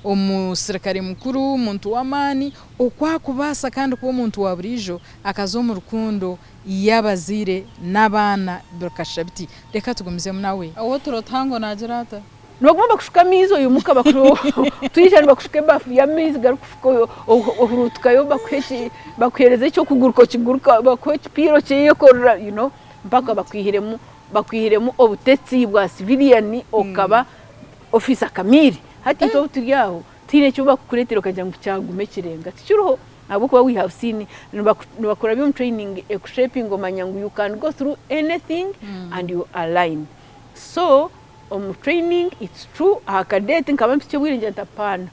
Omusirikare mukuru, omuntu w'amaani, oku akubaasa kandi kuba omuntu wa buriijo akaza omu rukundo y'abazaire n'abaana bikashusha biti. Reka tugumizemu nawe. Ow'oturo tuhango naagira ata? Nibaguma bakushuka amaizi oimuka twija nibakushuka ebafu y'amaizi garikufuka ohuruutukayo bakuheereza eky'okuguruka okiguruka bakuha ekipiira okyeyekorera you know mpaka bakwihiremu bakwihiremu obutetsi bwa civilian okaba officer kamiiri. Hati itwe obu turi aho tihaine eki bakukureetera okagira ngu kyaguma ekirenga tikiriho ahabw'okuba we have seen nibakurabya omu training ekushepinga omanya ngu you can go through anything and you align so omu training it's true aha cadet nkaba mpitsya obwire ngira nti apaana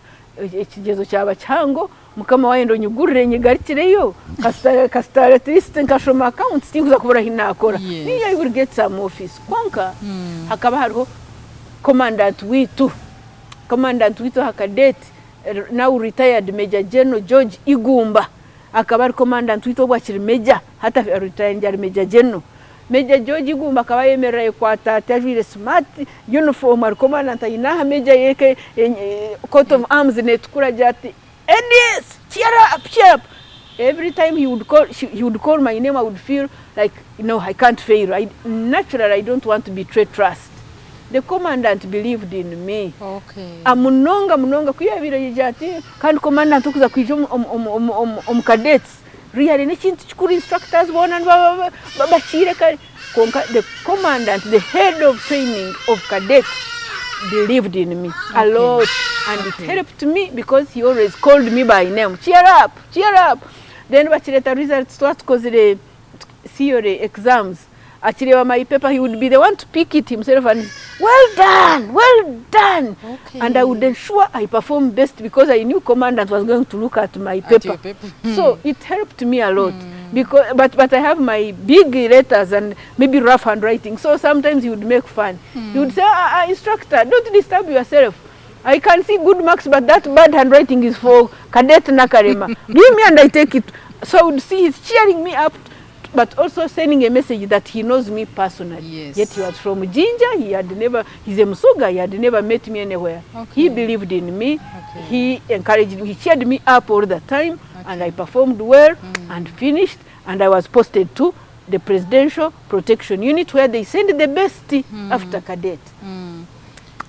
ekigyezo kyaba kihango mukama wayenda onyigurire nyigarukireyo kasita kasita at least nkashoma accounts tinkuza kubura ahi nakora niyo I will get some office kwonka hakaba hariho commandant witu commandant witu aha cadet now retired major general George Igumba akaba ari commandant witu obwo akiri major hati aretiringi ari major general Major George Igumba akaba ayemerera ayekwata ati ajwaire smart uniform ari commandant aine aha major ye coat of arms netukura agira ati Edith cheer up cheer up every time he would call he would call my name I would feel like no I can't fail I naturally I don't want to betray trust the commandant believed in me Okay. munonga munonga ku yabaire agira ati kandi commandant okuza kwija omu omu omu omu omu cadets Really n'ekintu kikuru instructors boona nibaba bakiire kare kwonka the commandant, the head of training of cadets believed in me a lot and it helped me because he always called me by name, cheer up, cheer up. Then bakireeta results twaba tukozire theory exams Akireeba my paper he would be the one to pick it himself and well done, well done. Okay. And I would ensure I perform best because I knew commandant was going to look at my At paper. your paper. So it helped me a lot. Because, but I have my big letters and maybe rough handwriting. So sometimes he would make fun. He would say, ah, ah, instructor, don't disturb yourself. I can see good marks, but that bad handwriting is for Cadet Nakalema. Give me and I take it. So I would see he's cheering me up but also sending a message that he knows me personally. Yes. Yet he was from Jinja, he had never, he's a Musoga, he had never met me anywhere. Okay. He believed in me, Okay. he encouraged me, he cheered me up all the time, and I performed well and finished, and I was posted to the Presidential Protection Unit where they send the best after cadet.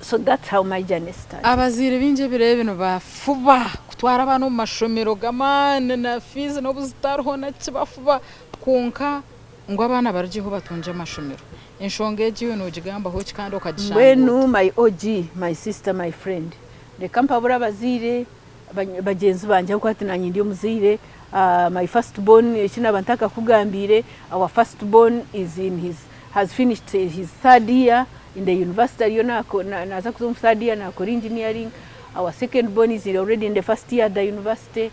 So that's how my journey started. Abazaire baingi ebiro ebi nibafuba kutwara abaana omu mashomero g'amaani na fiizi n'obu zitariho na ki bafuba kwonka ngu abaana barugyeho batungye amashomero. Enshonga egi iwe noogigambaho ki kandi okagishanga Mbwenu ota? my OG, my sister, my friend, reka mpabure abazaire bagyenzi bangye ahabw'okuba hati naanye ndi omuzaire, my first born eki naaba ntakakugambiire, our first born is in his has finished his third year in the university ariyo naaza kuza omu third year naakora engineering, our second born is already in the first year at the university.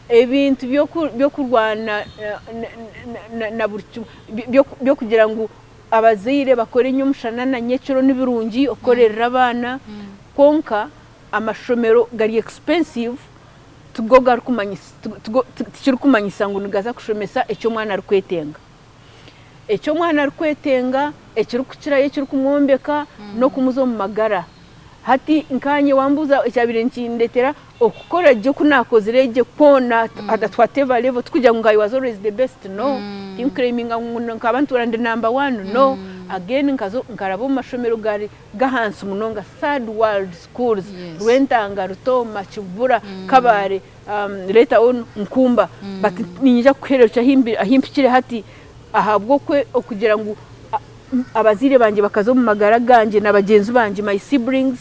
Ebintu by'okurwana na buri kimwe by'okugira ngu abazaire bakore nyomushana na nyekiro ni birungi okukorerera abaana kwonka amashomero gari expensive tigo garikumanyisa tikirikumanyisa ngu nigaza kushomesa eki omwana arikwetenga. Eki omwana arikwetenga ekirikukirayo ekirikumwombeka n'okumuza omu magara. Hati nkaanye wambuuza ekyabaire nikindeetera okukora gye oku naakozire gye kwona at whatever level tikugira ngu I was always the best no, tinkuclaiminga ngu nkaba ntuura ndi number one no, again nkaza nkaraba omu mashomero gari g'ahansi munonga third world schools, Rwentanga, Rutooma, Kibura, Kabale, later on Nkumba but niinyija kukuheererukya ahi mpikire hati ahabw'okugira ngu abazaire bangye bakaza omu magara gangye na bagyenzi bangye my siblings.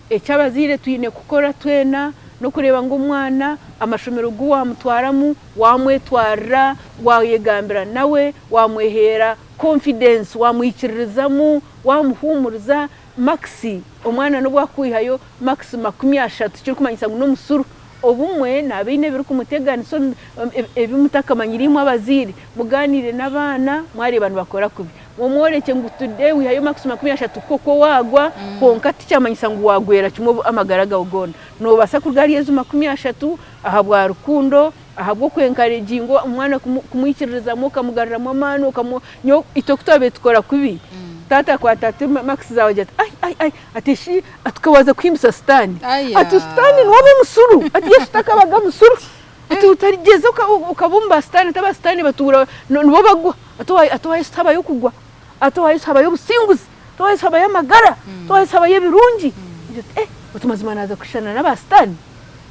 Eki abazaire twine kukora twena n'okureeba ngu omwana amashomero gu waamutwaramu waamwetwarira, waayegambira nawe, waamweheera confidence, waamwikiririzamu, waamuhuumuriza. Marks, omwana n'obu akwihayo marks 30 ekirikumanyisa ngu n'omusuru, obumwe naaba aine ebirikumuteganisa ebi mutakamanyire imwe abazaire. Mugaaniire n'abaana mwareeba nibakora kubi, omworekye ngu today wihayo marks 30 kwokwo waagwa kwonka tikyamanyisa ngu waagwera kimwe amagara gaawe goona. Noobaasa kuruga ahari ezo 30 ahabwa rukundo, ahabw'okwenkareginga omwana kumwikiririzamu okamugaruramu amaani, itwe ku twabaire tukora kubi. Taata akwata ati marks zaawe agira ati ai ai ai ati shi ati tukabanza kuhimbisa sitaani. Ati sitaani niwe aba omusuru ati Yesu takabaga musuru. Ati otarigyeza okaba omu ba sitaani ati aba sitaani batuura nibo bagwa ati owa Yesu tihabayo okugwa ati owa Yesu habayo obusinguzi ati owa Yesu habayo amagara ati owa Yesu habayo ebirungi. Ngira oti eh oti mazima naaza kushushana n'aba sitaani?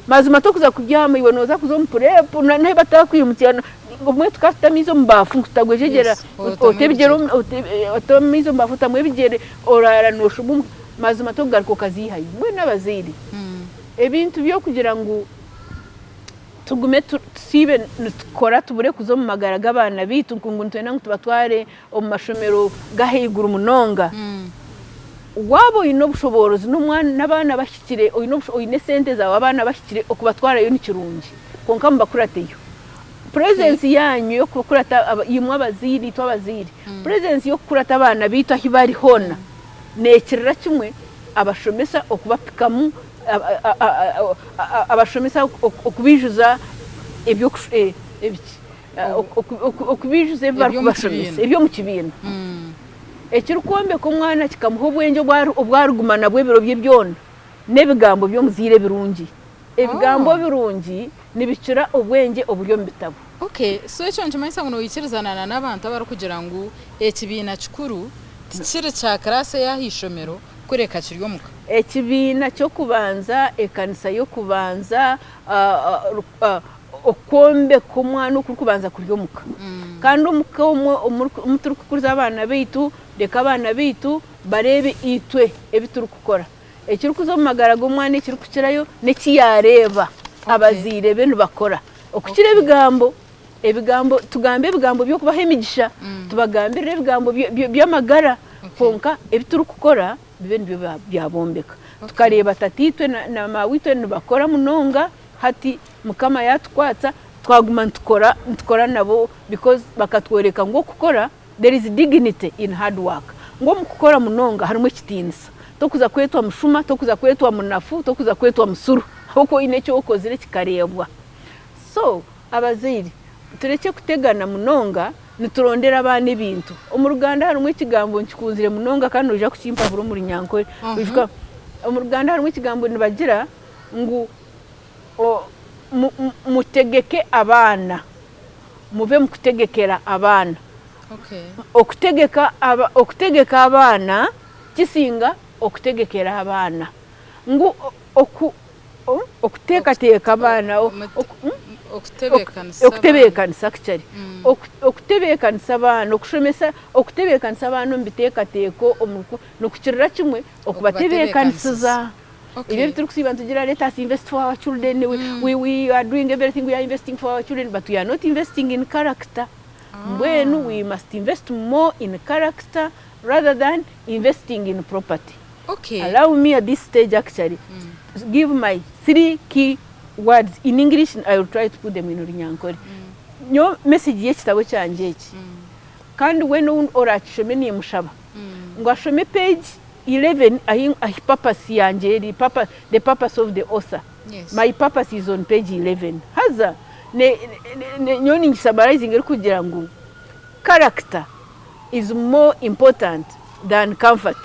Mazima tokuza kubyama iwe nooza kuza omu purepu n'ahu batakwimutsya obumwe tukaba tuta amaizi omu baafu ngu tutagwejegyera ote ebigyere ote amaizi omu baafu otamu ebigyere oraara nooshoma mazima tokugaruka okaziihayo. Mbwenu abazaire ebintu by'okugira ngu tugume tusiibe nitukora tubure kuza omu magara g'abaana baitu ngu nitwenda ngu tubatware omu mashomero g'ahaiguru munonga. Waaba oine obushoboorozi n'abaana bahikire, oine esente zaawe abaana bahikire, okubatwarayo ni kirungi kwonka mubakurateyo. Presence yaanyu y'okubakurata imwe abazaire, itwe abazaire, presence y'okukurata abaana baitu ahu bari hoona neekirira kimwe abashomesa okubapikamu abashomesa okubaijuza okubiijuza ebi barikubashomesa eby'omu kibiina. Ekirikwombeka omwana kikamuha obwengye obu ariguma nabwo ebiro bye byona n'ebigambo by'omuzaire ebirungi. Ebigambo birungi nibikira obwengye oburi omu bitabo. Okay, so ekyo nikimanyisa ngu noikirizana na n'abantu abarikugira ngu ekibiina kikuru tikiri kya kiraasi ey'aha ishomero kureka kiri omuka? Ekibiina ky'okubanza, ekanisa y'okubanza, okwombeka omwana okurikubanza kuri omuka. Kandi omuka omwo omu turikukuriza abaana baitu, reka abaana baitu bareebe itwe ebi turikukora. Ekirikuza omu magara g'omwana ekirikukirayo n'eki yaareeba abazaire be nibakora. Okukira ebigambo, ebigambo tugambe ebigambo by'okubaha emigisha, tubagambirire ebigambo by'amagara kwonka ebi turikukora bibe nibyo byabombeka. Tukareeba tataitwe na maaweitwe nibakora munonga, hati Mukama yaatukwatsa twaguma nitukora nitukora nabo because bakatworeka ngu okukora there is dignity in hard work, ngu omu kukora munonga harimu ekitiinisa. Tokuza kwetwa mushuma, tokuza kwetwa munafu, tokuza kwetwa musuru ahabw'okuba oine eki okozire kikareebwa. So abazaire turekye kutegana munonga niturondera abaana ebintu. Omu Ruganda harimu ekigambo nkikunzire munonga kandi noija kukimpabura omu Runyankore. Oijuka omu Ruganda harimu ekigambo nibagira ngu mutegeke abaana, muve mu kutegekera abaana. Okutegeka abaana kisinga okutegekera abaana. Ngu okuteekateeka abaana, okutebeekanisa actually, okutebeekanisa abaana, okushomesa, okutebeekanisa abaana omu biteekateeko nikukirira kimwe okubatebeekanisiza. Ebyo ebi turikusiiba nitugira let us invest for our children, we, we are doing everything, we are investing for our children, but we are not investing in character. Mbwenu we must invest more in character rather than investing in property. Okay. Allow me at this stage actually give my three key words in English I will try to put them in Runyankore. Nyowe message y'ekitabo kyangye eki kandi weena ou oraakishome niimushaba ngu ashome page 11 ahi ahi purpose yangye eri purpose the purpose of the author Yes. my purpose is on page 11 haza ne, ne, ne, nyowe ningisummarizing erikugira ngu character is more important than comfort.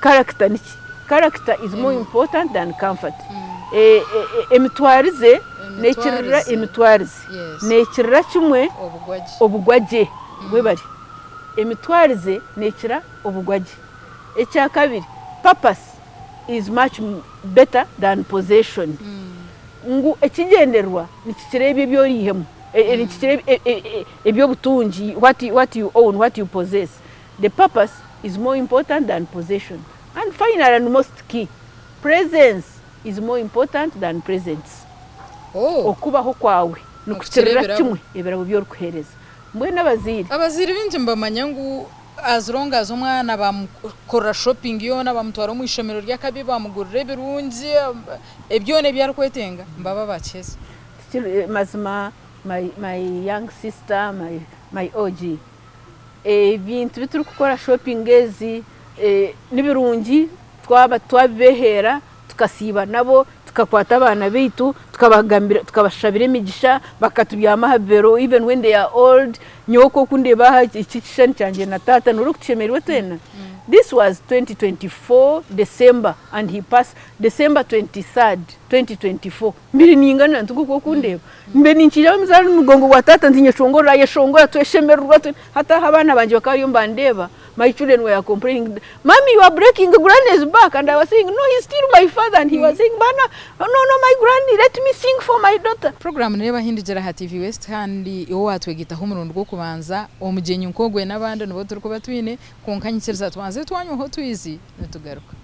Character niki? Character is more important than comfort. Emitwarize nekirira emitwarize nekirira kimwe obugwagye webare. Emitwarize nekira obugwagye. Ekyakabiri purpose is much better than possession. Ngu ekigyendererwa nikikira ebyo ebi oriihemu. Nikikira eby'obutungi, what you own, what you possess. The purpose is more important than possession. And finally and most key, presence is more important than presents. Okubaho kwawe nikukirira kimwe ebirabo bi orikuheereza. Mbwenu abazaire. Abazaire baingi nibamanya ngu as long as omwana bamukorera shopping yoona, bamutwara omu ishomero ry'akabi, bamugurira ebirungi, byona ebi arikwetenga, nibaba baakiheza. Tikiri mazima my my young sister my my OG ebintu biturikukora shopping ezi nibirungi twaba twabibeheera tukasiiba nabo tukakwata abaana baitu tukabagambira tukabashabira emigisha bakatubyama aha bibero even when they are old. Nyowe oku okundeeba aha eki ekishushani kyangye na taata noreeba oku tushemereirwe twena. This was 2024 December and he passed December 23rd 2024 mbire ningana nti nk'oku okundeeba mbe ninkiija aha mugongo gwa taata nti nyeshongorera ayeshongora tweshemererwa hati aha abaana bangye bakaba bariyo nibandeeba. My children were complaining, Mommy, you are breaking granny's back. And I was saying, no, he's still my father. And he was saying, Bana, no, no, my granny, let me sing for my daughter. Puroguraamu neeba Hindugire aha TV West kandi iwe owaatwegyeitaho omurundi gw'okubanza, omugyenyi nk'ogwe n'abandi nibo turikuba twine, kwonka nyikiriza tubanze twanywaho otwizi nitugaruka.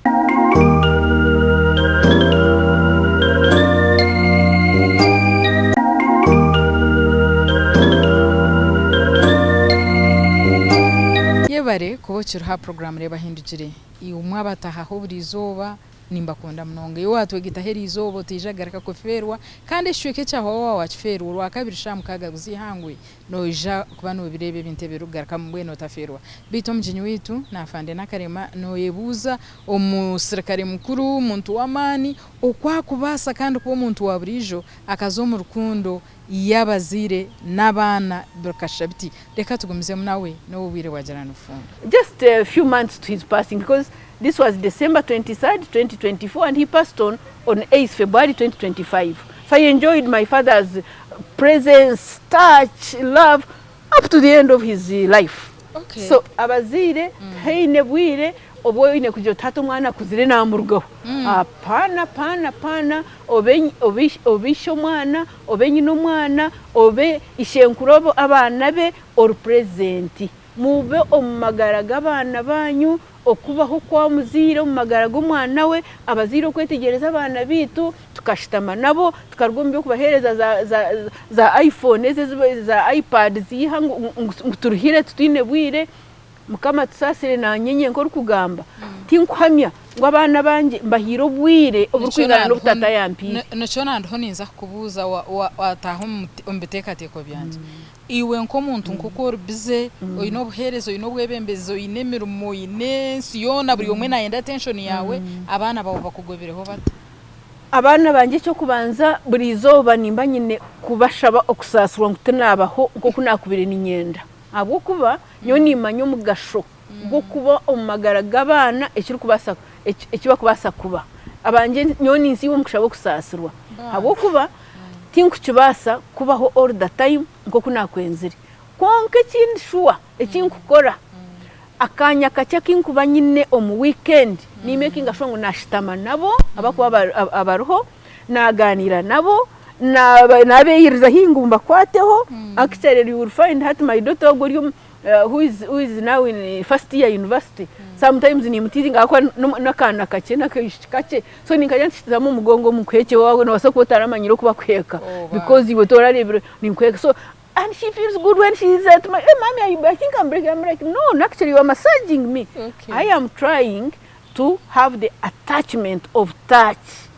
Yebare kuba okiriho aha puroguraamu Reeba Hindugire. Imwe abatahaho buri izooba nimbakunda munonga. Iwe waatwegitaho eri izooba otaija kugaruka kufeerwa kandi ekicweka ekyahwaho waaba waakifeerwa Orwakabiri shaaha mukaaga z'eihangwe Noija kuba noobireeba ebintu ebirikugarukamu mbwenu otafeerwa. Beitu omugyenyi waitu naafande Nakarema nooyebuuza omusirikare mukuru, omuntu w'amaani oku akubaasa kandi kuba omuntu wa buriijo akaza omu rukundo y'abazaire n'abaana bikashusha biti. Reka tugumizemu nawe n'obu obwire bwagira nibufunga. Just a few months to his passing because this was December 23rd, 2024 and he passed on on 8th February 2025. So I enjoyed my father's presence, touch, love up to the end of his life. Okay. So abazaire tihaine bwire obu oine kugira oti hati omwana akuzire namurugaho. Hapana, hapana, hapana, obe obe obe ishe omwana, obe nyina omwana, obe ishenkuru abaana be, ori present. Mube omu magara g'abaana baanyu, okubaho kwa omuzaire omu magara g'omwana we, abazaire okwetegyereza abaana baitu, tukashutama nabo, tukaruga omu by'okubaheereza za, za, za iPhone ezi ezi za iPad ziiha ngu, ngu, ngu turuhire titwine bwire. Mukama atusaasire naanye nyenka orikugamba, tinkuhamya ngu abaana bangye mbahaire obwire oburikwingana n'obu tata yampaire. Nikyo nandiho ninza kukubuuza wataaha omu biteekateeko byangye. Iwe nk'omuntu nk'oku ori bize, oine obuheereza, oine obwebembezi, oine emirimo, oine ensi yoona buri omwe naayenda attention yaawe, abaana baawe bakugobireho bata? Abaana bangye eky'okubanza buri izooba nimba nyine kubashaba okusaasirwa ngu tinaabaho nk'oku naakubaire niinyenda ahabw'okuba nyowe niimanya omugasho gw'okuba omu magara g'abaana ekirikubaasa eki barikubaasa kuba. Abangye nyowe ninsiiba omu kushaba okusaasirwa ahabw'okuba tinkukibaasa kubaho all the time nk'oku naakwenzire. Kwonka ekindi shuwa eki nkukora, akaanya kakye aku nkuba nyine omu wiikendi, niimekinga shuwa ngu naashutama nabo abarikuba abariho, naagaaniira nabo, naabeeyiriza haihi ngu mbakwateho. Actually you will find hati my daughter ogwo ori omu who is, who is now in first year university, sometimes nimutiizinga ahakuba n'akaana kakye n'akaishiki kakye, so ninkajya nkishutamu omu mugongo omu nkuheekye waaba noobaasa kuba otaramanyire oku bakuheeka because iwe torareebire ninkuheeka so and she feels good when she is at my hey mommy I, I think I'm breaking I'm like no actually you are massaging me Okay. I am trying to have the attachment of touch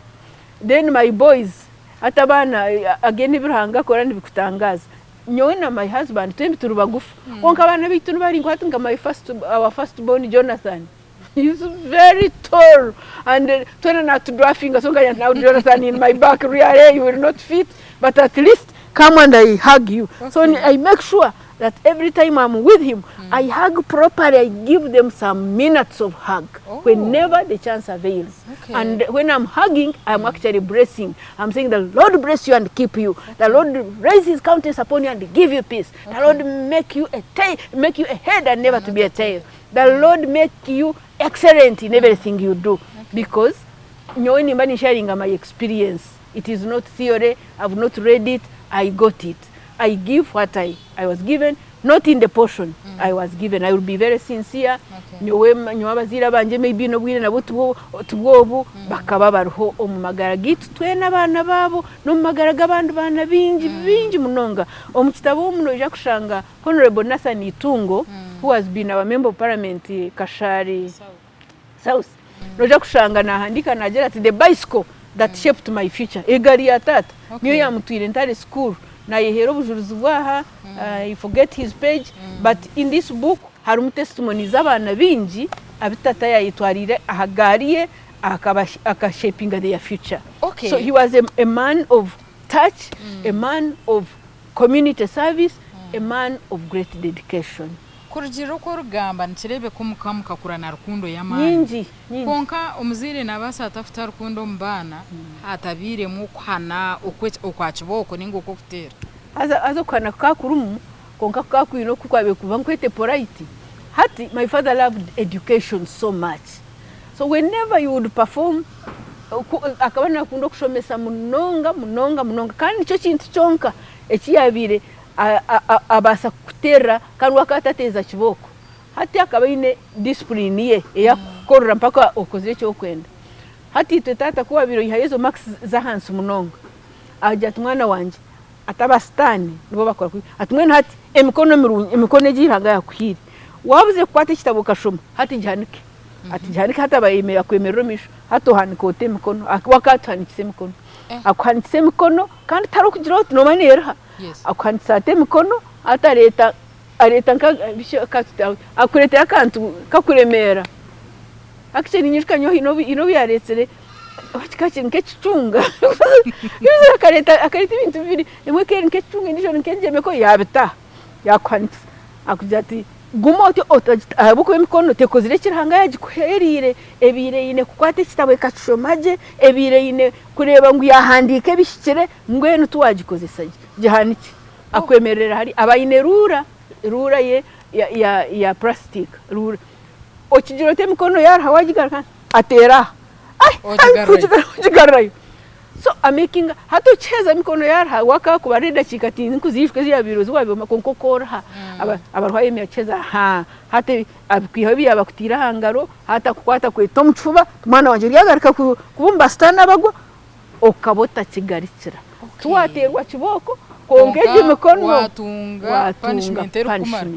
then my boys hati abaana again ebi Ruhanga akora nibikutangaza nyowe na my husband twembi turi bagufu kwonka abaana baitu nibaraingwa hati nka my first, our first born Jonathan He's very tall and twena natudwarfinga so nkagira nti now Jonathan in my back really you will not fit but at least come and I hug you so I make sure that every time I'm with him I hug properly I give them some minutes of hug Oh. whenever the chance avails Okay. and when I'm hugging I'm actually blessing I'm saying the Lord bless you and keep you the Lord raise his countenance upon you and give you peace the Lord make you a tail make you a head and never to be a tail The Lord make you excellent in everything you do because nyowe nimba ninsharinga my experience it is not theory I've not read it I got it I give what I, I was given not in the portion I was given I will be very sincere Okay. nyowe nyowe abazaire abangye maybe n'obwire nabo tibwo tibwobu bakaba bariho omu magara gaitu twena abaana baabo n'omu magara g'abandi baana baingi baingi munonga omu kitabo omu noija kushanga Honourable Nathan Itungo who has been our member of parliament Kashari South noija kushanga nahandiika nagira ati the bicycle that shaped my future egari ya taata niyo yamutwire Ntare school nayeheera obujurizi bwaha I forget his page but in this book harimu testimony z'abaana baingi abu tata yayetwariire aha gaari ye akashepinga their future. Ok. Okay. So he was a man of touch, a man of community service, a man of great dedication. Kurugiirira oku orikugamba nikireebeka omuka mukakura na rukundo y'amaani. Nyingi, nyingi. Kwonka omuzaire naabaasa ata kuta rukundo omu baana hatabairemu okuhana okwa kibooko nainga okw'okuteera? Haza haza okuhana kukaba kurimu kwonka kukaba kwine oku kwabaire kuba nkwete polite. Hati my father loved education so much so whenever you would perform akaba nakunda okushomesa munonga munonga munonga kandi nikyo kintu kyonka eki yabaire abaasa kukuteerera kandi we akaba atateeza kibooko. Hati akaba aine discipline ye ei arikukukorera mpaka okozire eki orikwenda. Hati itwe taata ku waabaire oihayo ezo marks z'ahansi munonga, agira ati mwana wangye ati aba sitaane nibo bakora kubi, ati mbwenu hati emikono mirungi, emikono egi ei Ruhanga yaakuhaire, waabuze kukwata ekitabo okashoma, hati gihanike. Ati gihanike hati akwemerera omu maisho, hati ohanike ota emikono, we akaba atuhanikisa emikono. Akuhanikisa emikono kandi tihariho kugira oti nooba neeriha, akuhanikisa ati emikono hati areeta areeta nka akureetera akantu kakuremeera. Actually ninyijuka nyowe haine obu haine obu yaareetsire kikaba kiri nk'ekicunga akareeta akareeta ebintu bibiri, emwe ekaba eri nk'ekicunga endiijo eri nk'engyemeko yaabita aha yaakuhanikisa akugira ati guma otyo ahabw'okuba emikono tekozire eki Ruhanga yaagikuheereire, ebaire eine kukwata ekitabo ekakishoma gye, ebaire eine kureeba ngu yaahandiika ebihikire mbwenu tiwaagikozesa gye, gihanikye. Akwemerera hari aba aine ruura, ruura ye ya purasitika, ruura. Okigira oti emikono yaaruha waagigaruka ateera aha, ogigarurayo. So amekinga hati okiheza emikono yaaruha we akaba akubarira edakiika tinkuziijuka ezi yaabaire ezi waabaire kwonka okooroha. Abaruho ayemera akiheza haa hati abikwihaho ebi yaaba akutaire aha ngaro hati akukwata akweta omu kifuba ati mwana wangye oryagaruka kuba omu basitaani abagwa. Okaba otakigarikira. Tiwateerwa kibooko kwonka egyo mikono watunga punishment erikumara.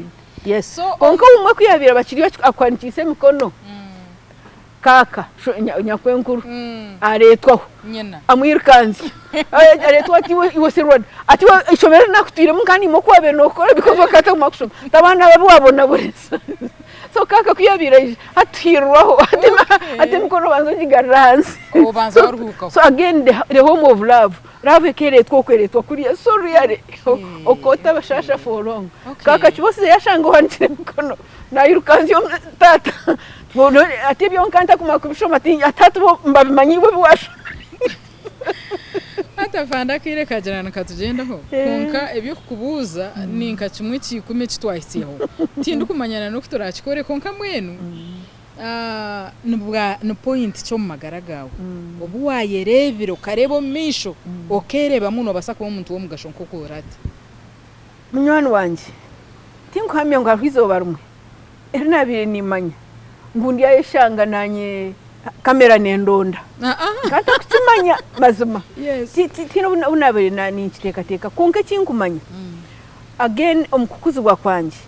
Yes. Kwonka obumwe ku yaabaire aba akiri akuhanikiise emikono, kaaka nyakwenkuru areetwaho amwirukanzya areetwaho ati iwe Serwada ati iwe eishomero eri naakutwiremu nka niimwe oku waabaire nookora because wakaba otakuma kushoma ati abaana aba abu waabonaboneesa. So kaaka ku yaabaire aija atuhiirwaho ati emikono obanze ogigarure ahansi. Obanza waruhuukaho. So again the home of love, love ekeereetwa oku ereetwa kuriya so really okoota abashaasha for long. Kaaka Kiboosize yaashanga ohanikire emikono nairukanzya taata ati ebyo nka ntakumara kubishoma ati hati bo mbabimanya iwe ebi waashoma. Hati afande akaire kagira nikatugyendaho kwonka eby'okukubuuza ni nka kimwe kya ikumi eki twahitsyeho. Tindikumanya na n'oku turakikore kwonka mbwenu ni point ki omu magara gaawe obu waayereebire okareeba omu maisho okeereebamu noobaasa kuba omuntu w'omugasho nk'oku ori hati? Munywani wangye, tinkuhamya ngu hariho eizooba rimwe eri naabaire nimmanya ngu ndyayeshanga naanye kamera nendonda. Nkaba ntarikukimanya mazima. Tihaine obu naabaire ninkiteekateeka kwonka eki nkumanya, again omu kukuzibwa kwangye,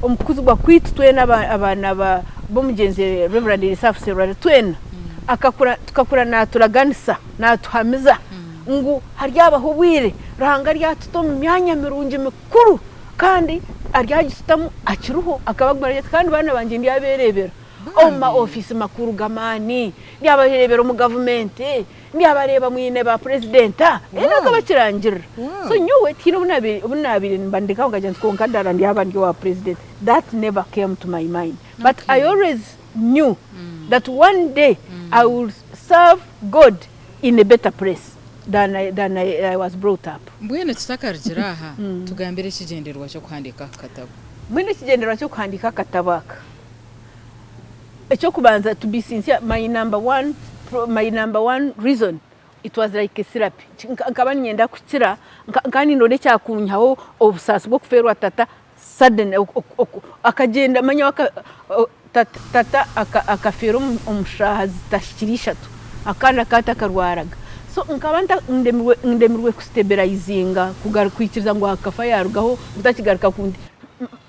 omu kukuzibwa kwaitu twena abaana b'omugyenzi Rev. Elisafu Serwada twena, akakura tukakura naaturaganisa, naatuhamiza ngu haryabaho obwire Ruhanga aryatuta omu myanya mirungi mikuru kandi aryagitutamu akiriho. Akaba aguma naagira ati, kandi baana bangye ndyabeereebera omu ma ofiisi makuru g'amaani, ndyabareebera omu gavumenti, ndyabareeba mwine ba purezidenta. Reero akaba akirangirira. So nyowe tihaine obu naabaire obu naabaire nimba ndi nkaho nkagira nti kwonka ddala ndyaba ndi owa purezidenti. That never came to my mind. But I always knew that one day I will serve God in a better place than I, than I, I was brought up. Mbwenu tutakarugire aha, tugambire ekigyendererwa ky'okuhandiika aka katabo. Mbwenu ekigyendererwa ky'okuhandiika akatabo aka, eky'okubanza to be sincere, my number one, my number one reason it was like a therapy. Nkaba niinyenda kukira, nkaba nindonda ekyakunyihaho obusaasi bw'okufeerwa tata sudden akagyenda manya tata akafeera omu shaaha zitahikire ishatu akaana akaba atakarwaraga so nkaba ndemirwe kusiteberayizinga kwikiriza ngu akafa yarugaho ntakigaruka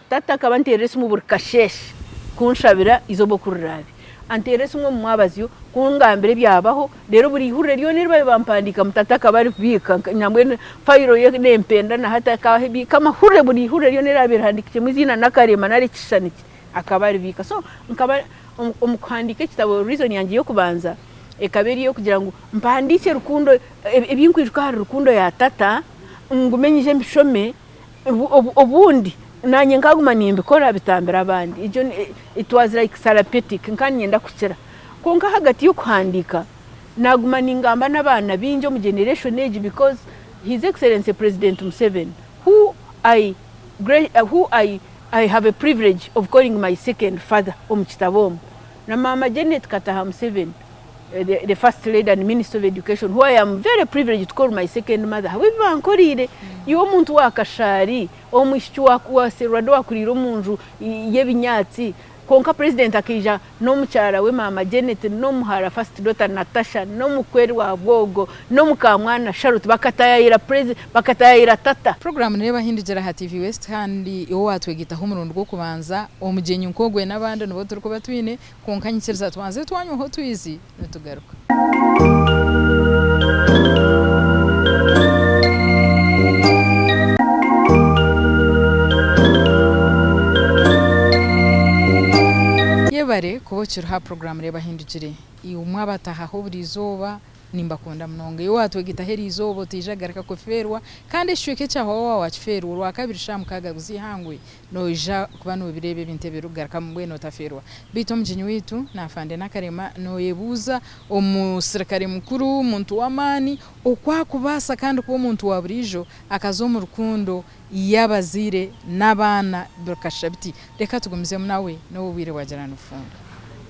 tata akaba anteerera esimu buri kasheeshe kunshabira eizooba oku riraabe anteerera esimu omu mwabazyo kungambira ebyabaho Reero buri ihurire ryona eri baabaire bampandiikamu tata akaba aribiika nambwenu fayiro ye nempenda na hati akaba abiika amahurire buri ihurire ryona eryabaire rihandiikirwemu eiziina n'akarema nari ekishushani kye akaba aribiika. So nkaba omu kuhandiika ekitabo reason yangye y'okubanza Ekaba eri ey'okugira ngu mpandiikye rukundo, ebi nkwijuka ahari rukundo ya tata, ngume nyije mbishome, obundi naanye nkaguma nimbikora bitambire abandi. Egyo it was like therapeutic, nkaba niinyenda kukira. Kwonka ahagati y'okuhandiika, naaguma ningamba n'abaana baingi omu generation egi because His Excellency President Museveni who I who I I have a privilege of calling my second father omu kitabo omu, na maama Janet Kataha Museveni the, the first lady and minister of education who I am very privileged to call my second mother ahabw'ebi bankoreire. Iwe omuntu wa kashaari, omwishiki wa, wa Serwada owakuriire omu nju y'ebinyaatsi, kwonka president akaija n'omukyara we maama Janet n'omuhara first daughter Natasha n'omukweri wa Bwogo n'omukamwana Charlotte bakatayayira presi, bakatayayira tata. Puroguraamu neeba ahindugira aha TV West kandi iwe owaatwegyeitaho omurundi gw'okubanza, omugyenyi nk'ogwe n'abandi nibo turikuba twine, kwonka nyikiriza tubanze twanywaho otwizi nitugaruka. Yebare kuba okiriho aha puroguraamu Reeba Ahindugire. Imwe abatahaho buri izooba Nimbakunda munonga. Iwe waatwegitaho eri izooba otaija kugaruka kufeerwa, kandi ekicweka ekya waaba waaba waakifeerwa, Orwakabiri shaaha mukaaga z'eihangwe noija kuba noobireeba ebintu ebirikugarukamu mbwenu otafeerwa. Beitu omugyenyi waitu naafande Nakarema nooyebuuza omusirikare mukuru, omuntu w'amaani, oku akubaasa kandi kuba omuntu wa buriijo akaza omu rukundo y'abazaire n'abaana bikashusha biti. Reka tugumizemu nawe n'obu obwire bwagira nibufunda.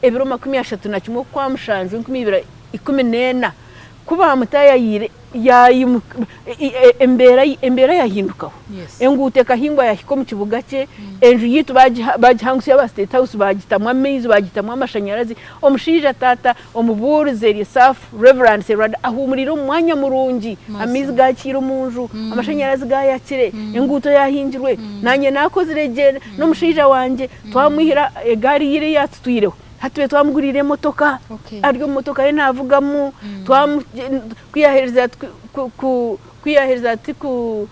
Ebiro 31 Okwamushanju 2014, ku baamutaayayiire embeera embeera yahindukaho. Enguuto ekahingwa yaahika omu kibuga kye, enju yaitu baagihangusya aba State House baagitamu amaizi, baagitamu amashanyarazi. Omushaija taata omubuurizi Eliasaph Rev. Serwadda ahuumuriire omu mwanya murungi, amaizi gaakiire omu nju, amashanyarazi gaayakire, enguuto yaahingirwe. Naanye naakozire gye n'omushaija wangye twamwihira egaari ye ei yaatutwireho. Hati tube twamuguriire emotoka, ari omu motoka ye naavugamu, ku yaaherize ku yaaherize ati ku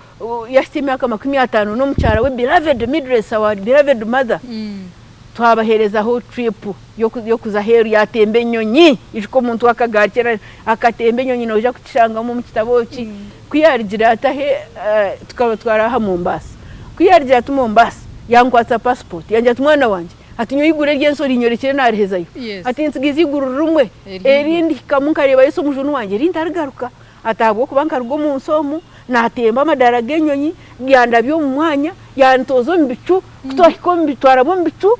yaahitsya emyaka 50 n'omukyara we beloved Midress our beloved mother, twabaheerezaho trip y'okuza aheeru yaatemba enyonyi, ijuka omuntu w'akagaari kera akatemba enyonyi noija kukishangamu omu kitabo eki, ku yaarugire ati ahe tukaba twari aha Mombasa, ku yaarugire ati Mombasa yankwatsa passport yangira ati mwana wangye, Ati nyowe eiguru ery'ensi orinyorekire naarihezayo. Ati ntsigize eiguru rimwe, erindi hikamu nkareeba Yesu omujuni wangye, erindi tarigaruka. Ati ahabw'okuba nkaruga omu nsi omu, naatemba amadaara g'enyonyi, yandabya omu mwanya, yantooza omu bicu, ku twahika omu bicu, twaraba omu bicu,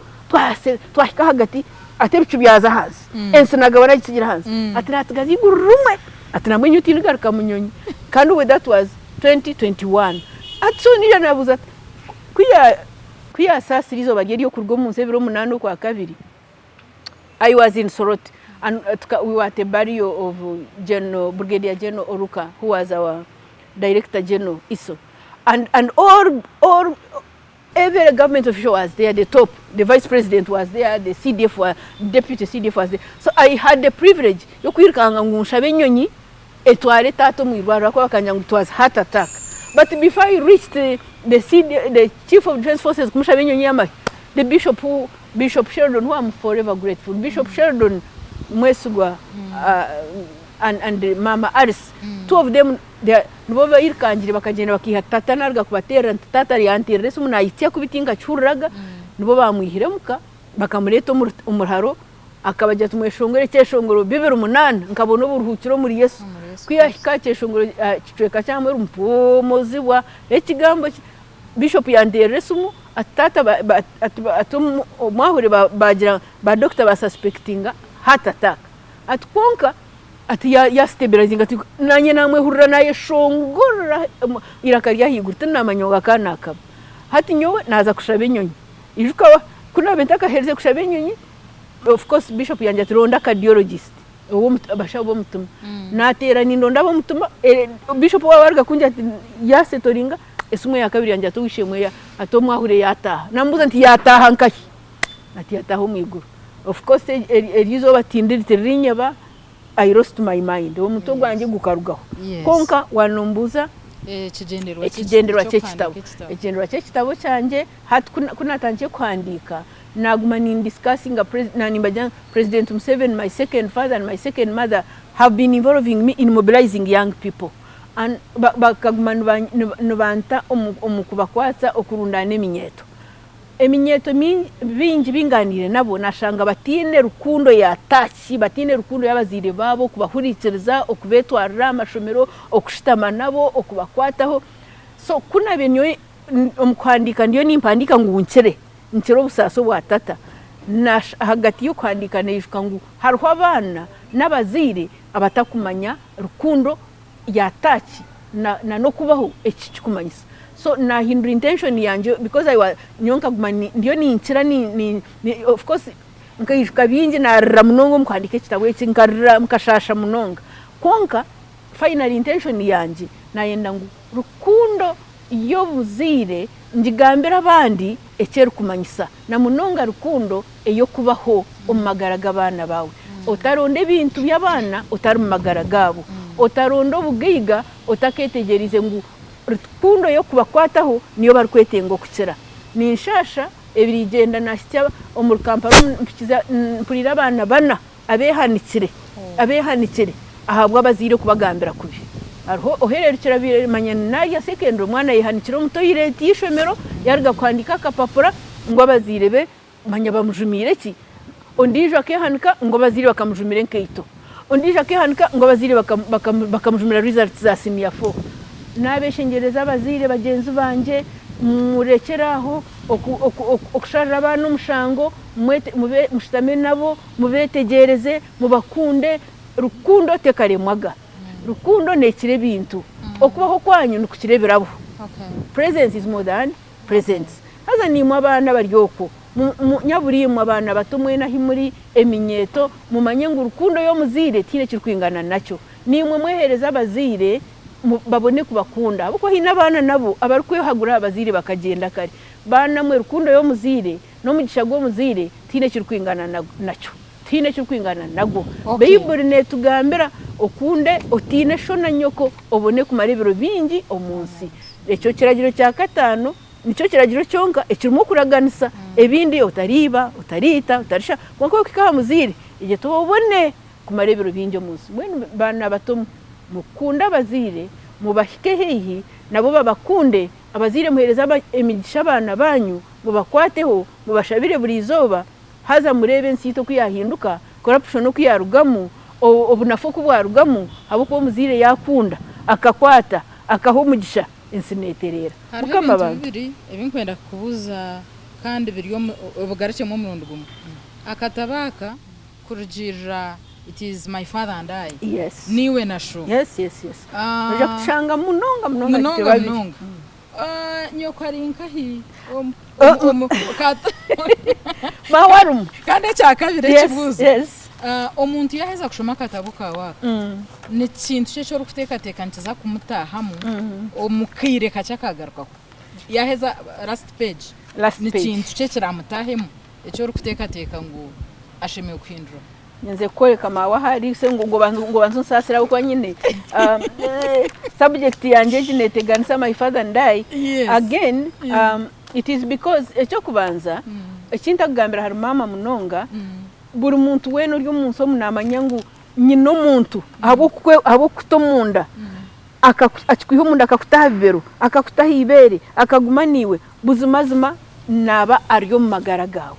twahika ahagati, ati ebicu byaza ahansi, ensi nagaba nagitsigira ahansi. Ati naatsigaza eiguru rimwe, ati nambwenu nyowe tindigaruka mu nyonyi. Kandi obwe that was 2021. Ati so naija naabuuza ati ku ya. Ku yaasaasire eizooba rye ry'okuruga omu nsi ebiro munaana Okwakabiri, I was in Soroti and we were at a burial of General, Brigadier General Oruka who was our Director General ISO and, and all, all, every government official was there, the top, the vice president was there, the CDF, was, deputy CDF was there. So I had the privilege y'okwirukanga ngu nshabe enyonyi etware taata omu irwariro ahakuba bakangira ngu it was heart attack but before I reached the, CD, the chief of defense forces kumushaba enyonyi y'amahe the bishop who, Bishop Sheldon who I'm forever grateful Bishop Sheldon Mwesigwa and, and Mama Alice two of them they are- nibo bairukangire bakagyenda bakaiha tata naruga kubateerera nti tata yanteerera esimu nayitsya kubi tinkakihuriraga nibo bamwihire omuka bakamureeta omu omu ruharo Akabagira ati, Mweshongore ekyeshongoro 2008, nkabona oburuhuukiro omuri Yesu. Ku yaahika aha kyeshongoro aha kicweka kya muheru, mpuumuzibwa ekigambo kye. Bishop yanteerera esimu ati, Taata ati omwahure baagira ba dokita ba suspectinga heart attack. Ati kwonka ati ya stabilizinga ati naanye naamwehurira naayeshongorera eiraka ry'ahaiguru tinaamanya ngu akaba naakaba. Hati nyowe naaza kushaba enyonyi. Ijuka ku naabaire ntakaherize kushaba enyonyi, Of course bishop yangira ati ronda cardiologist abashaho b'omutima. Nateera nindonda ab'omutima, bishop waaba aruga kungira ati yasetoringa, esimu eya kabiri yangira ati ow'eishe-emwe ati omwahure yataaha. Namubuuza nti yataaha nkahi? Ati yataaha omu iguru. Of course eryo eizooba tiririnyeba, I lost my mind, omutwe gwangye gukarugaho. Kwonka waaba nombuuza. Ekigyendererwa Ekigyendererwa ky'ekitabo. Ekigyendererwa ky'ekitabo kyangye hati ku naatandikire kuhandiika, naaguma nindisikasinga naaba nimbagira ngu President Museveni, my second father and my second mother have been involving me in mobilizing young people and bakaguma nibanta omu kubakwatsa okurundaana eminyeeto. Eminyeeto baingi bu nganiire nabo nashanga bataine rukundo ya touch, bataine rukundo y'abazaire baabo okubahurikiriza, okubeetwarira aha mashomero, okushutama nabo, okubakwataho. So ku naabaire nyowe omu kuhandiika ndiyo nimpandiika ngu nkire, nkire obusaasi obwa tata, ahagati y'okuhandiika naijuka ngu hariho abaana n'abazaire abatakumanya rukundo ya touch na n'okubaho eki kikumanyisa. So nahindura intention yangye because I was nyowe nkaguma ndiyo ninkira of course nkaijuka bingi narira munonga omu kuhandiika ekitabo eki nkarira nkashaasha munonga kwonka final intention yangye nayenda ngu rukundo y'obuzaire ngigambire abandi eki erikumanyisa na munonga rukundo ey'okubaho omu magara g'abaana baawe. Otaronda ebintu by'abaana otari mu magara gaabo. Otaronda obugaiga otaketegyereize ngu rukundo y'okubakwataho niyo barikwetenga okukira. Ninshaasha ebirigyenda nahitsya omuri Kampala mpikize mpuriire abaana bana abeehanikire abeehanikire ahabw'abazaire kubagambira kubi. Hariho ohererukire abaire manya naarya secondary omwana ayehanikire omu toilet y'eishomero yaaruga kuhandiika akapapura ngu abazaire be manya bamujumiire ki? Ondiijo akeehanika ngu abazaire bakamujumira enkaito. Ondiijo akeehanika ngu abazaire bakamujumira results za senior four. Naabeshengyereza abazaire bagyenzi bangye murekyere aho okusharira abaana omushango, mushutame nabo, mubeetegyereze, mubakunde. Rukundo tekaremwaga. Rukundo neekira ebintu. Okubaho kwanyu nikukira ebirabo. Presence is more than presents. Haza naimwe abaana abari okwo, nyabura imwe abaana bato mwena ahi muri eminyeeto, mumanye ngu rukundo y'omuzaire tihaine ekirikwingana nakyo. Naimwe mweheereze abazaire babone kubakunda ahabw'okuba haine abaana nabo abarikwehagura aha bazaire bakagyenda kare. Baana mwe rukundo y'omuzaire n'omugisha gw'omuzaire tihaine ekirikwingana nakyo. Tihaine ekirikwingana nagwo. Baiburi neetugambira okunde otiine sho na nyoko obone kumara ebiro bingi omu nsi. Ekyo kiragiro kya kataano nikyo kiragiro kyonka ekirimu okuraganisa. Ebindi otariiba, otariita, otarisha, kwonka wakuhika aha muzaire egyeta obone kumara ebiro bingi omu nsi. Mbwenu baana bato mwe, mukunde abazaire, mubahike haihi nabo babakunde. Abazaire muheereze emigisha abaana baanyu, mubakwateho, mubashabire buri izooba. Haza mureebe ensi yaitu oku yaahinduka, corruption oku yaarugamu, obunafu oku bwarugamu, ahabw'okuba omuzaire yaakunda, akakwata, akaha omugisha, ensi neetereera. Hariho Mukama ebintu bantu. bibiri ebi nkwenda kukubuuza kandi biri omu obigarukyemu omurundi gumwe. Akatabo aka kurugiirira It is my father and I, Yes. Niiwe na Sho. Yes, yes, yes. Noija kutushanga munonga munonga turi Munonga babiri. munonga. Nyoko ari nkahi? Maawe arimu. Kandi ekyakabiri ekibuuzo, omuntu yaaheza kushoma akatabo kaawe aka, ni kintu ki eki orikuteekateeka nikiza kumutaahamu omu kaire kakye akagarukaho? Yaaheza last page, ni kintu ki ekiramutaahemu eki orikuteekateeka ngu ashemereire kuhindura? Nyenzire kukworeka maawe ahu ari se ngu ngu obanze onsaasire ahabw'okuba nyine subject yangye egi neeteganisa my father and I. Yes. Again it is because eky'okubanza eki ntakugambira ahari maama munonga, buri muntu weena ori omu nsi omu naamanya ngu nyine omuntu ahabw'okukuta omunda, akikwiha omunda akakuta aha bibero, akakuta aha ibeere, akaguma naiwe, buzimazima naaba ari omu magara gaawe.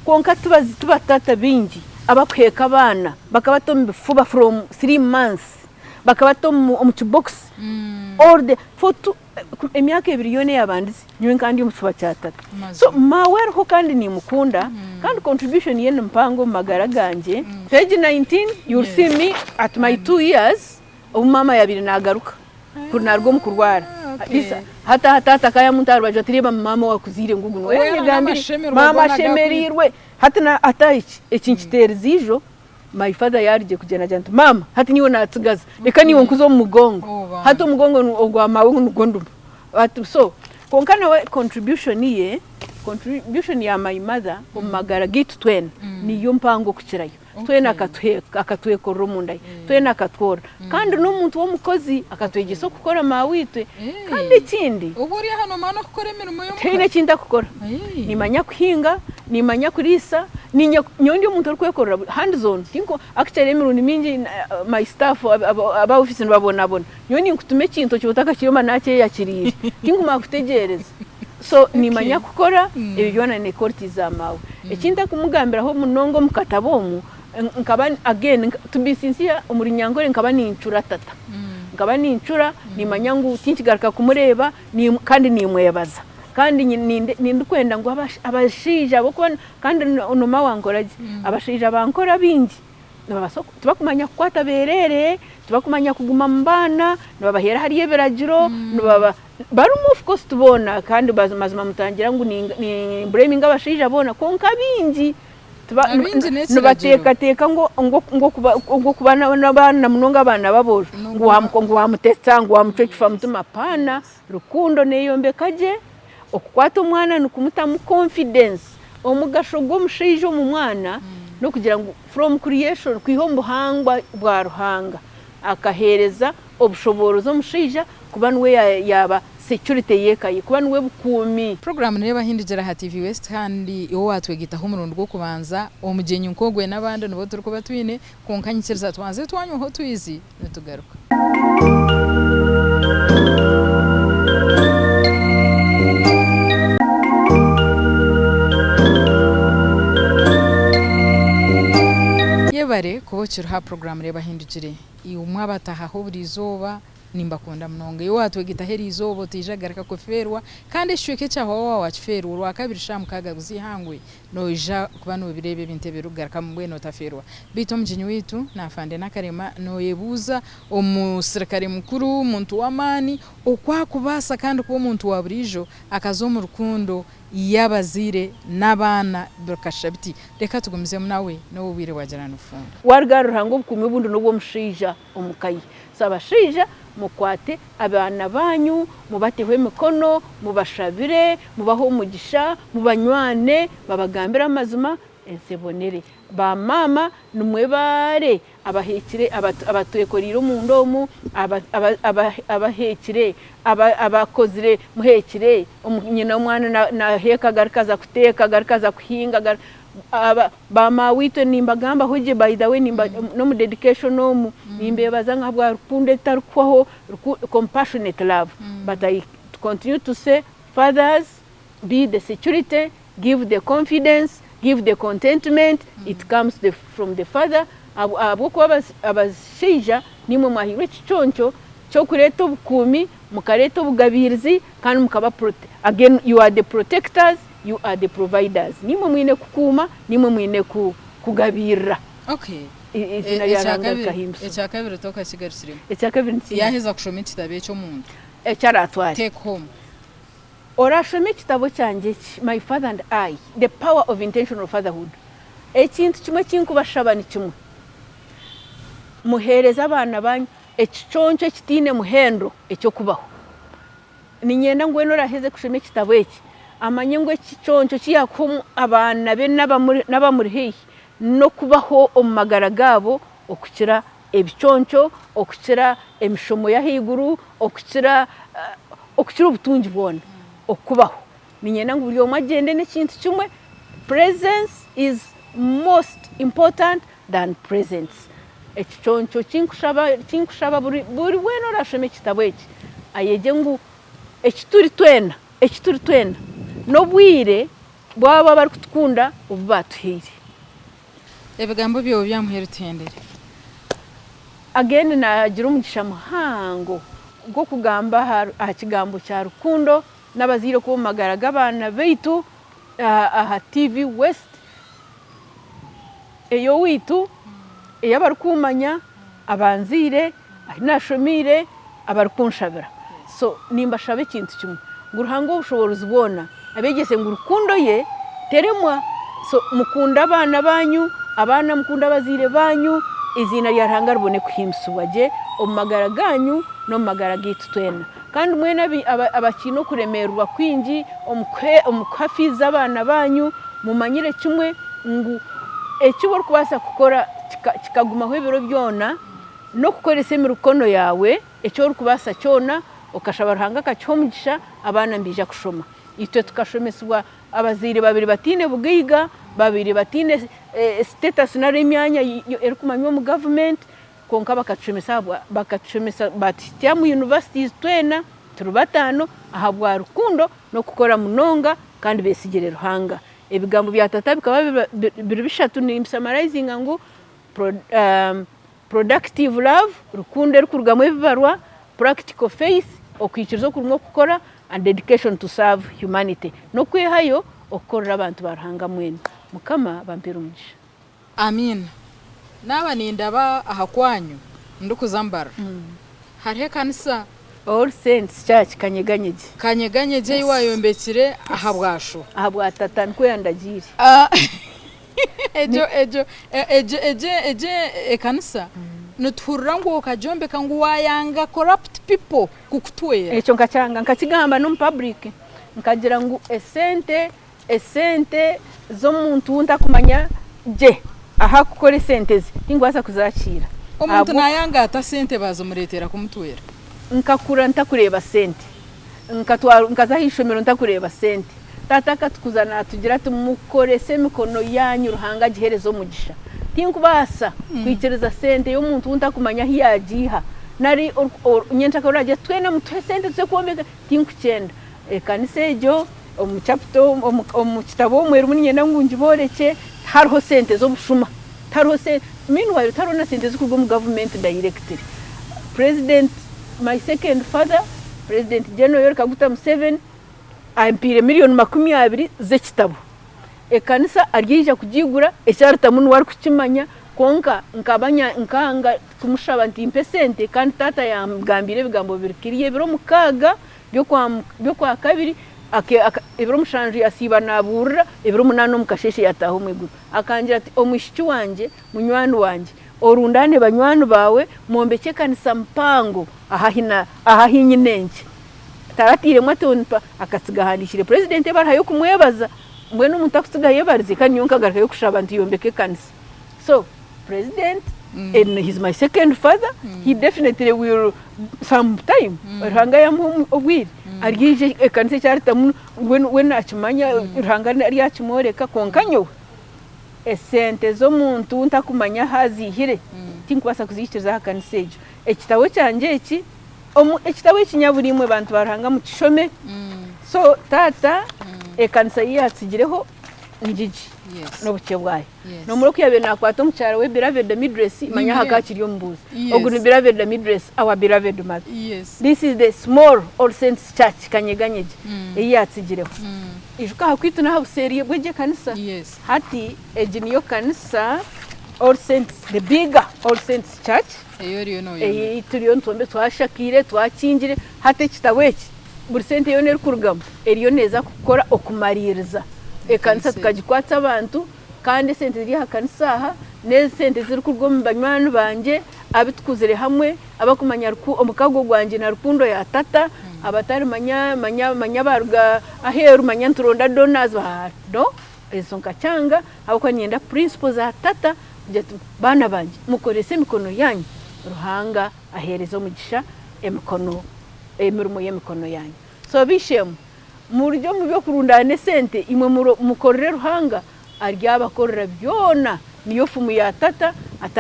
Kwonka ti bataata baingi abarikuheeka abaana bakabata omu bifuba from 3 months, bakabata omu kibokisi all the for two emyaka ebiri yoona eyabandize nyowe nkaba ndi omu kifuba kya tata. So maawe ariho kandi nimukunda kandi contribution ye ni mpango omu magara gangye. Page 19 you will see me at my 2 years obu maama yaabaire naagaruka naaruga omu kurwara. Hati aha taata akaba yaamunta aha rubaju ati reeba maama owaakuzaire ngugu niwe yaanyegambire. Maama ashemereirwe. Hati hati eki nkiteerize ijo, my father yaarugire kugyenda naagira nti maama hati niiwe naatsigaza reka niiwe nkuze omu mugongo. Hati omugongo ogwa maawe nigwo ndimu. So kwonka nawe contribution ye, contribution ya my mother omu magara gaitu twena niyo mpango okukirayo. Twena akatwekorera omunda ye, twena akatworora. Kandi n'omuntu w'omukozi akatwegyesa okukora maaweitwe. Kandi ekindi. Obu ori aha noomanya n'okukora emirimo y'omuka? Tihaine eki ntakukora. Niimanya kuhinga, niimanya kuriisa, niinye nyowe ndi omuntu orikwekorera buri hands on. Tinku actually emirundi mingi my staff aba ofiisi nibabonabona. Nyowe ninkutuma ekintu okiba otakakiriire mba naakyeyakiriire. Tinkumara kutegyereza. So niimanya kukora ebyo byona ni qualities za maawe. Eki ntakumugambiraho munonga omu katabo omu, nkaba again to be sincere omu Runyankore nkaba nincura tata. Nkaba nincura nimanya ngu tinkigaruka kumureeba kandi nimwebaza. Kandi nindikwenda ngu abashaija ahabw'okuba kandi nooma wankora gye, abashaija bankora baingi nibabaasa tibakumanya kukwata beereere, tibakumanya kuguma mu baana, nibabaheera hariya ebiragiro, nibaba barimu of course ti boona kandi mazima mutangira ngu ni bureminga abashaija boona kwonka abaingi Abaingi n'ekiragiro. Nibateekateeka ngu okuba n'abaana munonga abaana b'aboojo ngu waamutetsa ngu waamucwa ekifamutima hapaana, rukundo neeyombeka gye, okukwata omwana nikumutamu confidence, omugasho gw'omushaija omu mwana n'okugira ngu from creation kwiha omu buhangwa bwa Ruhanga akaheereza obushoboorozi omushaija kuba niwe yaaba security y'eka ye, kuba niwe bukuumi. Puroguraamu neeba ahindigyera aha TV West kandi iwe owaatwegitaho omurundi gw'okubanza, omugyenyi nk'ogwe n'abandi nibo turikuba twine, kwonka nyikiriza tubanze twanywaho otwizi nitugaruka. Yebare kuba okiriho aha puroguraamu Reeba Ahindugire. Imwe abatahaho buri izooba Nimbakunda munonga. Iwe waatwegitaho eri izooba otaija kugaruka kufeerwa, kandi ekicweka ekya waaba waakifeerwa, Orwakabiri shaaha mukaaga z'eihangwe noija kuba noobireeba ebintu ebirikugarukamu mbwenu otafeerwa. Beitu omugyenyi waitu naafande Nakarema nooyebuuza omusirikare mukuru, omuntu w'amaani, oku akubaasa kandi kuba omuntu wa buriijo akaza omu rukundo y'abazaire n'abaana bikashusha biti. Reka tugumizemu nawe n'obu obwire bwagira nibufunda. Waaruga ahari Ruhanga obukuumi obundi n'obw'omushaija omu ka ye. So abashaija mukwate abaana baanyu mubateho emikono, mubashabire, mubahe omugisha, mubanywane, babagambire amazima ensi ebonere. Ba maama nimwebaare abaheekire abatwekoreire omunda omu, abaheekire, abakozire muheekire, nyina omwana naheeka agaruka aza kuteeka agaruka aza kuhinga, Ba maaweitwe nimbagambaho gye by the way n'omu dedication omu nimbebaza ahabwa rukundo etarikuhwaho compassionate love but I continue to say fathers be the security, give the confidence, give the contentment it comes from the father ahabw'okuba abashaija nimwe mwahairwe ekiconco ky'okureeta obukuumi mukareeta obugabiirizi kandi mukaba again you are the protectors You are the providers. Niimwe mwine kukuuma, niimwe mwine kugabiirira. Okay. Eiziina rya Ruhanga rikahimbisibwa. Ekyakabiri tokakigarukiremu. Ekyakabiri nikiiha? Yaaheza kushoma ekitabo eki omuntu. Eki araatware. Take home. Oraashome ekitabo kyangye eki, My Father and I, The Power of Intentional Fatherhood, ekintu kimwe eki nkubashaba ni kimwe, muheereze abaana baanyu ekiconco ekitaine muhendo eky'okubaho. Niinyenda ngu weena oraaheze kushoma ekitabo eki amanye ngu ekiconco ki yaakuha abaana be n'abamuri haihi n'okubaho omu magara gaabo okukira ebiconco, okukira emishomo y'ahaiguru, okukira okukira obutungi bwona, okubaho. Niinyenda ngu buri omwe agyende n'ekintu kimwe, presence is most important than presents. Ekiconco ki nkushaba buri weena oraashome ekitabo eki ayegye ngu eki turi twena, eki turi twena n'obwire bw'abo abarikutukunda obu baatuhaire. Ebigambo byawe byamuha eruhendere. Again naagira omugisha muhango gw'okugamba aha kigambo kya rukundo n'abazaire kuba omu magara g'abaana baitu aha TV West. Ey'owaitu, ey'abarikumanya, abanzaire, ahu naashomeire, abarikunshabira. So nimbashaba ekintu kimwe, ngu Ruhanga ow'obushoboorozi bwona abeegyese ngu rukundo ye teremwa. So mukunde abaana baanyu, abaana mukunde abazaire baanyu, eiziina rya Ruhanga ribone kuhimbisibwa gye omu magara gaanyu n'omu magara gaitu twena. Kandi mwena abakiine okuremeererwa kwingi omu kuha fiizi z'abaana baanyu, mumanyire kimwe ngu Eki orikubaasa kukora kikagumaho ebiro byona n'okukoresa emikono yaawe eki orikubaasa kyona okashaba Ruhanga akakiha omugisha abaana nibaija kushoma. Itwe tukashomesibwa abazaire baabaire bataine bugaiga, baabaire bataine status nari emyanya erikumanywa omu gavumenti kwonka bakatushomesa ahabwa bakatushomesa baatuhitsya omu universities twena turi bataano ahabwa rukundo n'okukora munonga kandi beesigire Ruhanga. Ebigambo bya tata bikaba biri bishatu nimbisamarayizinga ngu productive love, rukundo erikurugamu ebibarwa, practical faith, okwikiriza okurimu okukora and dedication to serve humanity, n'okwehayo okukorera abantu ba Ruhanga mwena. Mukama abampeere omugisha. Amiina. Naaba nindaba aha kwanyu ndikuza Mbarara hariho ekanisa. All Saints Church Kanyeganyegye. Kanyeganyegye ei wayombekire aha bwa sho. Aha bwa tata nikwo yandagiire. Egyo egyo egyo egyo egyo ekanisa nituhurira ngu okagyombeka ngu wayanga corrupt people kukutwera. Ekyo nkakyanga nkakigamba n'omu public nkagira ngu esente Esente z'omuntu ou ntakumanya gye ahu arikukora esente ze tinkubaasa kuzakiira. Omuntu naayanga ata sente baazimureetera kumutwera? Nkakura ntakureeba sente. Nkaza aha ishomero ntakureeba sente. Taata akatukuza naatugira ati, Mukorese emikono yaanyu Ruhanga agiheereze omugisha. Tinkubaasa kwikiriza sente y'omuntu ou ntakumanya ahu yaagiiha nari nyencakare oraagira ati, Twena mutuhe sente tuze kwombeka. Tinkukyenda. Ekanisa egyo omu chapter omu kitabo omwo erimu niinyenda ngu ngiboorekye tihariho sente z'obushuma tihariho sente meanwhile tihariho na sente ezirikuruga omu government directly. President my second father President General Yoweri Kaguta Museveni ampaire million 20 z'ekitabo. Ekanisa aryaija kugiigura eki aritamu niwe arikukimanya kwonka nkaba nkanga kumushaba nti mpa esente kandi taata yangambiire ebigambo biri clear ebiro 6 by'Okwakabiri, ebiro 7 yasiiba naabuurira, ebiro 8 omu kasheeshe yaataaha omu iguru. Akangira ati, Omwishiki wangye, munywani wangye, orundaane banywani baawe, mwombekye ekanisa mpango aha ahu nyine enkye. Taratairemu ati mpa, akatsiga ahandiikire purezidenti ebaruha y'okumwebaza. Mbwenu omuntu akutsiga ayebarize kandi nyowe nkagarukayo kushaba nti yombeka ekanisa. So president and he's my second father he definitely will some time Ruhanga yamuha obwire aryaija ekanisa eki aritamu we nakimanya Ruhanga aryakimworeka kwonka nyowe esente z'omuntu ntakumanya ahu aziihire tinkubaasa kuziikiriza aha kanisa egyo. Ekitabo kyangye eki ekitabo eki nyabura imwe bantu ba Ruhanga mukishome so taata ekanisa ei yaatsigireho ngigi n'obukye bwayo. N'omuri oku yaabaire naakwata omukyara we Beloved Midress, manya aha akaba akiri omubuuzi. Ogu ni Beloved Midress, our beloved mother. This is the small All Saints Church Kanyeganyegye ei yaatsigireho. Ijuka aha kwaitu n'aha buseeri bw'egi ekanisa. Hati egi niyo kanisa All Saints, the bigger All Saints Church Ei oriyo nooyombeka. ei turiyo nitwombeka, twashakaire, twakingire. Hati ekitabo eki buri sente yoona erikurugamu eriyo neeza kukora okumariiriza ekanisa tukagikwatsa abantu kandi esente ziri aha kanisa aha n'esente ezirikuruga omu banywani bangye abu tukuzire hamwe abakumanya omukago gwangye na rukundo ya tata abatari manya manya manya baaruga aheeru manya nituronda donors no ezo nkakyanga ahabw'okuba niinyenda principle za tata kugira ati baana bangye mukorese emikono yaanyu Ruhanga aheereze omugisha emikono emirimo y'emikono yaanyu. So b'eishe-emwe, murugye omu by'okurundaana esente, imwe mukorere Ruhanga, aryabakorera byona. Niyo fumu ya tata, ati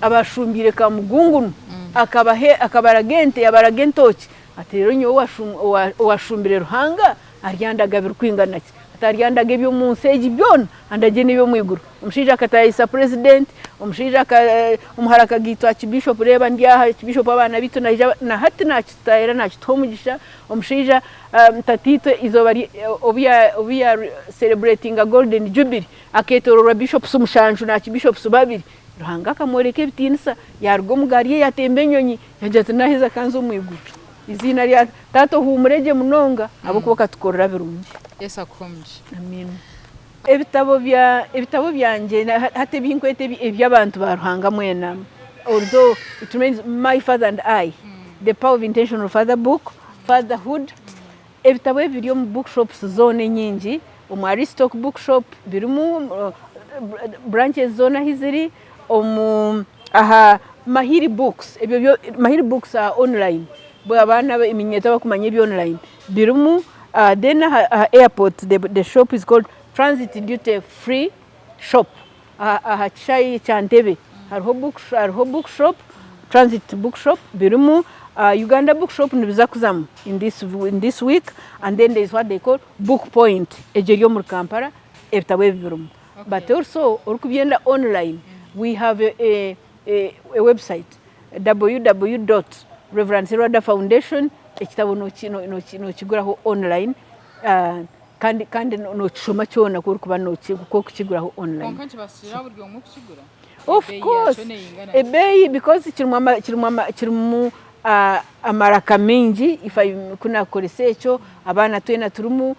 abashumbiire Kamugungunu, akabaraga ente, yabaraga entookye, ati reero nyowe owashumbire Ruhanga aryandaga birikwingana ki? Ati aryandaga eby'omu nsi egi byona, andagye n'eby'omu iguru. Omushaija akatayayisa president, omushaija aka omuhara akagaitwa archbishop reeba ndi aha archbishop abaana baitu naija na hati nakitutahira nakituha omugisha, omushaija tataitwe eizooba rye obu ya obu ya celebratinga golden jubilee aketororwa bishops mushanju na archbishops babiri, Ruhanga akamworeka ebitiinisa yaruga omu gaari ye yatemba enyonyi yagira ati naheza kanze omu iguru. Eiziina rya taata ohuumure gye munonga ahabw'okuba okatukorera birungi. Yesu akuhe omugisha. Amiina. Ebitabo bya ebitabo byangye hati ebi nkweta eby'abantu ba Ruhanga mwena although it remains my father and I, the power of intentional father book, fatherhood, ebitabo ebi biri omu book shops zoona enyingi. Omu Aristoc Bookshop birimu branches zoona ahu ziri, omu aha Mahiri Books, ebyo byo Mahiri Books aha online abaana eminyeeto abarikumanya ebya online birimu then aha airport the shop is called Transit Duty Free Shop aha kishaayi kya Ntebe hariho book hariho bookshop Transit Bookshop birimu, Uganda Bookshop nibiza kuzamu in this in this week and then there is what they call Book Point egyo eri omuri Kampala ebitabo ebi birimu but also orikubyenda online we have a a a website www dot Rev Serwadda Foundation ekitabo nokiguraho online kandi kandi nokishoma kyona ku orikuba ku orikukiguraho online. Kwonka nikibaasira buri omwe kukigura? Of Ebeeyi course yaakyo neingana ki? ebeeyi because kirimu ama kirimu ama kirimu amaraka maingi if I ku naakukoresa ekyo abaana twena turimu,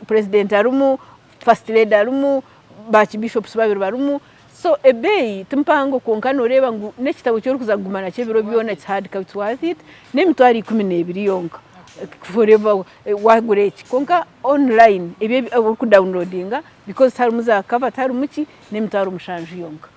president arimu, first lady arimu, ba archbishops babiri barimu so ebeeyi ti mpango kwonka nooreeba ngu n'ekitabo eki orikuza kuguma nakyo ebiro byona it's hard it's worth it n'emitwaro 12 yonka forever waagura eki kwonka online ebi ebi orikudawunirodinga because tiharimu za cover tiharimu ki n'emitwaro 7 yonka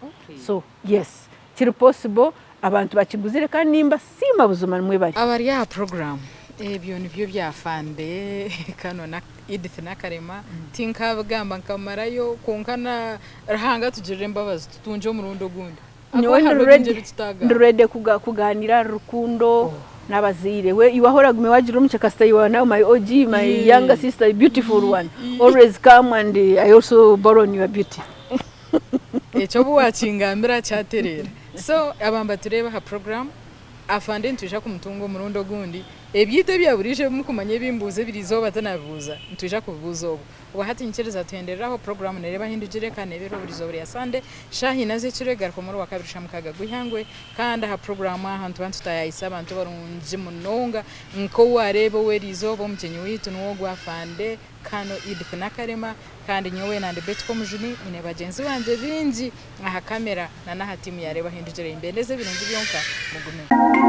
so yes kiri possible abantu bakiguzire kandi nimbasiima buzima nimwebare. Abari aha puroguraamu ebyo nibyo byafande kano na Edith Nakarema tinkabigamba nkamarayo kwonka na Ruhanga atugirire embabazi tutungye omurundi ogundi Nyowe ahakuba ndi hariho bingi ready ebi ndi tutagamba. ready kuganira ahari rukundo n'abazaire. We iwe ahu oragume wagira omugisha kasita you are now my OG, my younger sister, beautiful one. Always come and I also borrow on your beauty. Ekyo obu wakingambira kyatereera. So aba nibatureeba aha puroguraamu, Afande nitwija kumutunga omurundi ogundi. Ebyaitu ebya buriijo ebi murikumanya ebi mbuuza ebiri izooba tinabibuuza, nitwija kubibuuza obwo. Obwa hati nyikiriza tuhenderere aho, puroguraamu nereeba ahindugire kandi neeba eriho buri izooba rya Sande shaaha ina z'ekiro egaruka omuri Rwakabiri shaaha mukaaga gw'eihangwe. Kandi aha puroguraamu aha nituba nitutayaayisa abantu barungi munonga nk'ou wareeba ow'eriizooba omugyenyi waitu niwe ogu Afande Kano Edith Nakalema kandi nyowe na ndi Betty Komujuni nyine bagyenzi bangye baingi aha camera na n'aha tiimu ya Reeba Hindugire. Nimbendeza ebirungi byonka mugume.